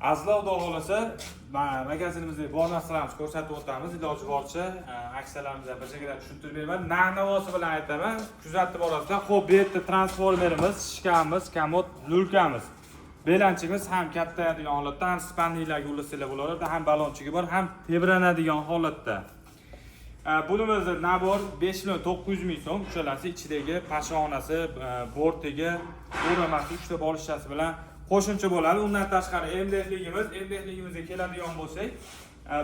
Azizlar, xudo xohlasa, magazinimizda bor narsalarimizni ko'rsatib o'tamiz. Iloji boricha aksiyalarimizni bir chekkadan tushuntirib beraman. Narx-navosi bilan aytaman. Kuzatib borasizlar. Xo'p, bu yerda transformerimiz, shkafimiz, komod, люлька miz. Belanchigimiz ham kattayadigan holatda, ham спальник larga ulasanglar bo'laveradi, ham баллончик i bor, ham tebranadigan holatda. Bunimizni набор 5 million 900 ming so'm, uchalasi ichidagi pashonasi, bortigi, o'ramasi, uchta bolishchasi bilan qo'shimcha bo'ladi. Undan tashqari MDFligimiz, MDFligimizga keladigan bo'lsak,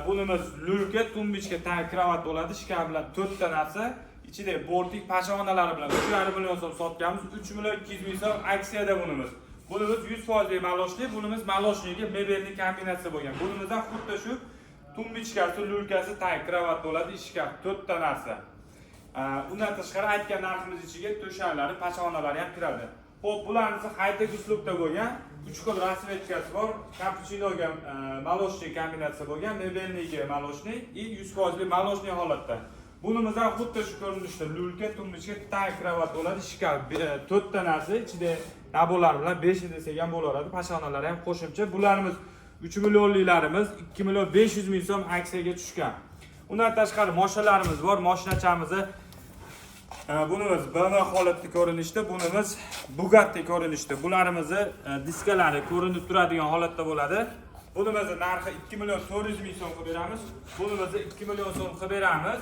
bunimiz люлька, тумбочка, tag кровать bo'ladi, shkaf bilan to'rtta narsa, ichida бортик, pashonalari bilan 3,5 million so'm sotganmiz, 3 million 200 ming so'm aksiyada bunimiz. Bunimiz 100% молочный, bunimiz молочный ga mebelli kombinatsiya bo'lgan. Bunimizdan xuddi shu тумбочка si, люлька si, tag кровать bo'ladi, shkaf, to'rtta narsa. Undan tashqari aytgan narximiz ichiga to'shaklari, pashonalari ham kiradi. Xo'p, bularnisi high-tech uslubda bo'lgan, uch xil расцветка si bor, kapuchinoga молочный kombinatsiya bo'lgan, мебельный ga молочный и 100% молочный holatda. Bunimiz ham xuddi shu ko'rinishda люлька, тумбочка, tag кровать bo'ladi, shkaf, to'rtta narsa ichida набор lar bilan 5 desak ham bo'laveradi, pashonalari ham qo'shimcha. Bularimiz 3 millionliklarimiz 2 million 500 ming so'm aksiyaga tushgan. Undan tashqari mashinalarimiz bor, mashinachamizni bunimiz BMW holatda ko'rinishda, bunimiz Bugatti ko'rinishda. Bularimizni diskalari ko'rinib turadigan holatda bo'ladi. Bunimizni narxi 2 million 400 ming so'm qilib beramiz. Bunimizni 2 million so'm qilib beramiz.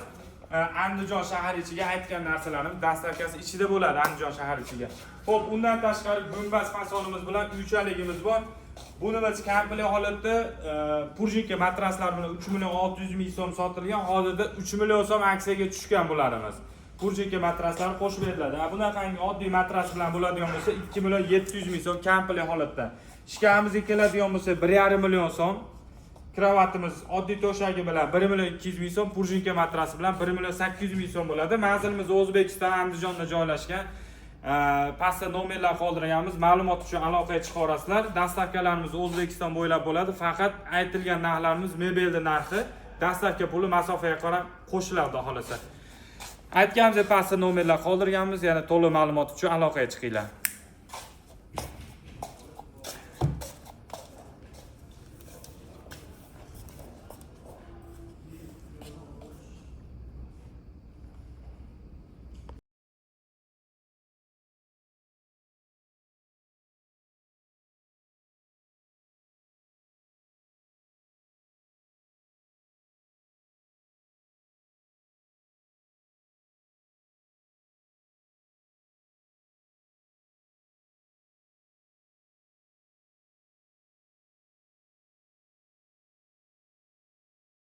Andijon shahar ichiga aytgan narsalarim доставка si ichida bo'ladi Andijon shahar ichiga. Xo'p, undan tashqari gumbaz fasonimiz bilan uychaligimiz bor. Bunimiz komplekt holatda пружинка matraslar bilan 3 million 600 ming so'm sotilgan. Hozirda 3 million so'm aksiyaga tushgan bularimiz. Пружинка matraslar qo'shib beriladi. Ha, bunaqangi oddiy matras bilan bo'ladigan bo'lsa 2 million 700 ming so'm komplekt holatda. Shkafimizga keladigan bo'lsa 1,5 million so'm. Кровать imiz oddiy to'shagi bilan 1 million 200 ming so'm, пружинка matrasi bilan 1 million 800 ming so'm bo'ladi. Manzilimiz O'zbekiston, Andijonda joylashgan. Pastda nomerlar qoldirganmiz. Ma'lumot uchun aloqaga chiqa. Доставка larimiz O'zbekiston bo'ylab bo'ladi. Faqat aytilgan narxlarimiz mebelni narxi, доставка puli masofaga qarab qo'shiladi, xudo xohlasa. Aytganimizdek, pastda nomerlar qoldirganmiz. Yana to'liq ma'lumot uchun aloqaga chiqinglar.